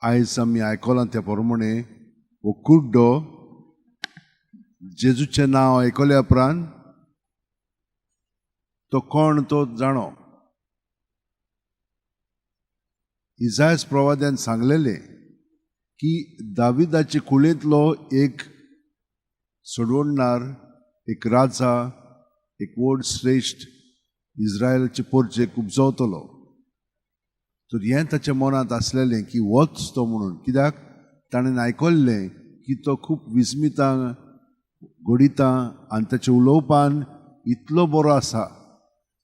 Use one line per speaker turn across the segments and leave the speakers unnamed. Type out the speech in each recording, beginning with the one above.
आयज आमी आयकलां त्या प्रमाणे हो कुड्डो जेजूचें नांव आयकल्या उपरांत तो कोण तो जाणो. इजायस प्रवाद्यान सांगलेलें की दाविदाचे कुळेंतलो एक सोडवणार, एक राजा, एक व्हड श्रेश्ठ इस्रायलाचे पोरचेक उपजवतलो. तर हें ताच्या मनांत आसलेलें की वच तो म्हणून, कित्याक ताणें आयकल्लें की तो खूब विस्मितां घडिता आनी ताच्या उलोवपान इतलो बरो आसा.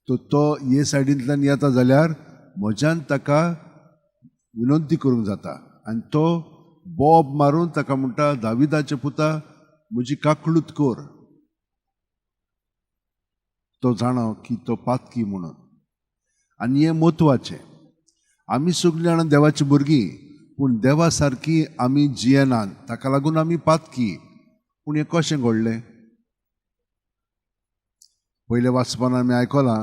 तर तो हे सायडींतल्यान येता जाल्यार म्हज्यान ताका विनंती करूंक जाता. आनी तो बोब मारून ताका म्हणटा, दाविदाचे पुता म्हजी काकळूत कर. तो जाणो की तो पातकी म्हणून. आनी हें म्हत्वाचें, आमी सगळीं जाणां देवाची भुरगीं, पूण देवा सारकी आमी जियेनात, ताका लागून आमी पातकी. पूण हें कशें घडलें? पयल्या वाचपान आमी आयकलां,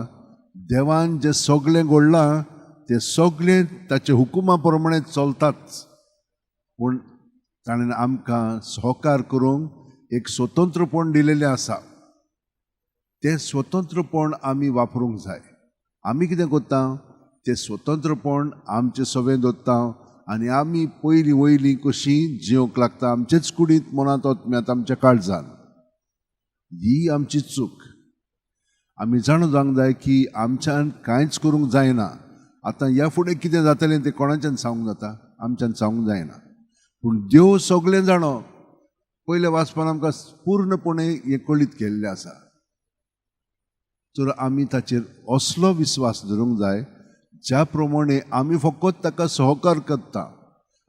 देवान जें सगळें घडलां तें सगळें ताच्या हुकुमा प्रमाणे चलताच, पूण ताणें आमकां सहकार करूंक एक स्वतंत्रपण दिलेलें आसा. तें स्वतंत्रपण आमी वापरूंक जाय. आमी कितें करता, तें स्वतंत्रपण आमचें सवें दवरता आनी आमी पयलीं वयलीं कशीं जिवंक लागता आमचेच कुडींत, मनांत, आत्म्यांत, आमच्या काळजान. ही आमची चूक. आमी जाणा जावंक जाय की आमच्यान कांयच करूंक जायना. आतां ह्या फुडें कितें जातलें तें कोणाच्यान सांगूंक जाता? आमच्यान सांगूंक जायना. पूण देव सगळें जाणो. पयल्या वाचपान आमकां पूर्णपणे हें कळीत केल्लें आसा. तर आमी ताचेर असलो विस्वास धरूंक जाय ज्या प्रमाणे आमी फकत ताका सहकार करता.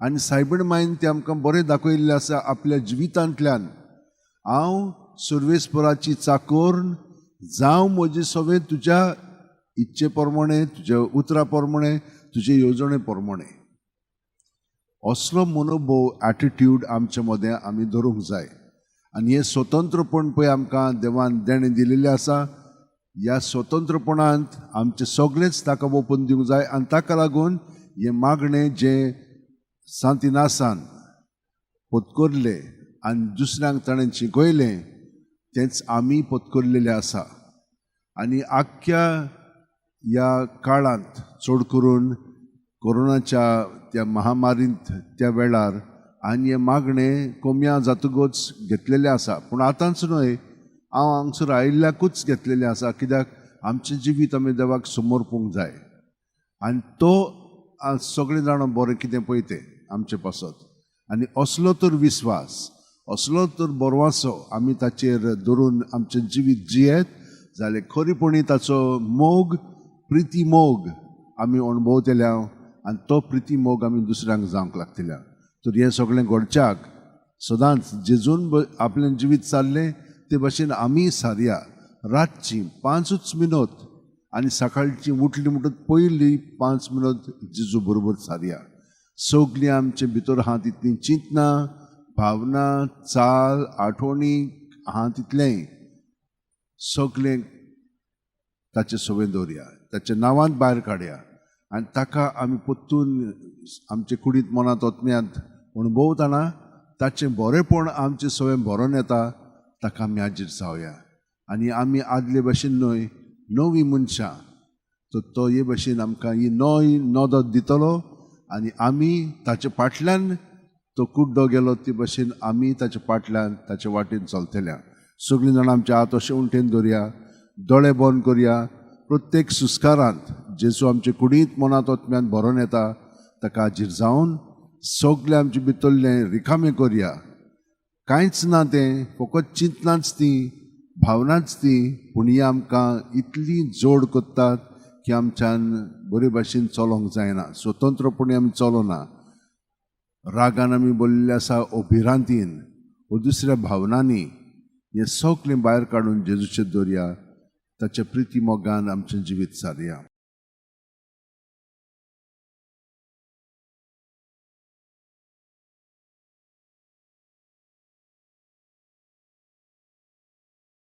आनी सायबीण मायन तें आमकां बरें दाखयल्लें आसा आपल्या जिवितांतल्यान. हांव सर्वेस्पराची चाकोर जावं, म्हजें सगळें तुज्या इच्छे प्रमाणे, तुज्या उतरा प्रमाणे, तुजे येवजणे प्रमाणे. असलो मनोभोव, एटिट्यूड आमचे मदें आमी धरूंक जाय. आनी हें स्वतंत्रपण पळय आमकां देवान देणें दिलेलें आसा. ह्या स्वतंत्रपणांत आमचें सगळेंच ताका ओपून दिवंक जाय. आनी ताका लागून हें मागणें जें सांतिनासान पत्करलें आनी दुसऱ्यांक ताणें शिकयलें तेंच आमी पत्करलेलें आसा. आनी आख्ख्या ह्या काळांत, चड करून कोरोनाच्या त्या महामारींत त्या वेळार आनी हें मागणें कोमया जातकूच घेतलेलें आसा. पूण आतांच न्हय, हांव हांगसर आयिल्ल्याकूच घेतलेलें आसा. कित्याक आमचें जिवीत आमी देवाक समर्पूंक जाय. आनी तो सगळें जाणां बरें कितें पळय तें आमचे पासत. आनी असलो तर विस्वास, असलो तर बरवासो आमी ताचेर धरून आमचें जिवीत जियेत जाल्यार खरेपणी ताचो मोग, प्रिती मोग आमी अणभवतल्या आनी तो प्रिती मोग आमी दुसऱ्यांक जावंक लागतल्या. तर हें सगळें घडच्याक सदांच जेजून आपलें जिवीत चाललें ते भशेन आमी सारया. रातची 5 मिनट आनी सकाळची उठली म्हणटकच पयली 5 मिनट जेजू बरोबर सारया. सगळीं आमचे भितर आहा तितलीं चिंतनां, भावना, चाल, आठवणी आहा तितलेंय सगळें ताचे सवें दवरया, ताच्या नांवान भायर काडया आनी ताका आमी परतून आमचे कुडींत, मनांत, आत्म्यांत अणभवतना ताचें बरेंपण आमचें सवें भरोन येता, ताका आमी हाजीर जावया. आनी आमी आदले भशेन न्हय, नवीं मनशां. तर तो हे भशेन आमकां ही नवी नदर दितलो आनी आमी ताचे फाटल्यान, तो कुड्डो गेलो ते भशेन आमी ताच्या फाटल्यान ताचे वाटेन चलतल्या. सगळीं जाणां आमचे हात अशें उंटेन दवरया, दोळे बंद करया. प्रत्येक सुस्कारांत जेजू आमचे कुडींत, मनांत, आत्म्यांत भरोन येता, ताका हाजीर जावन सगळें आमचे भितरलें रिकामें करया. कांयच ना तें, फकत चिंतनाच ती, भावनाच ती, पूण ही आमकां इतली जोड करतात की आमच्यान बरे भाशेन चलोंक जायना, स्वतंत्रपणे आमी चलोना. रागान आमी बोल्ले आसा, अभिरांतीन वो दुसऱ्या भावनांनी. हें सगळें भायर काडून जेजूचेर दवरया, ताच्या प्रिती मोगान आमचें जिवीत सारया.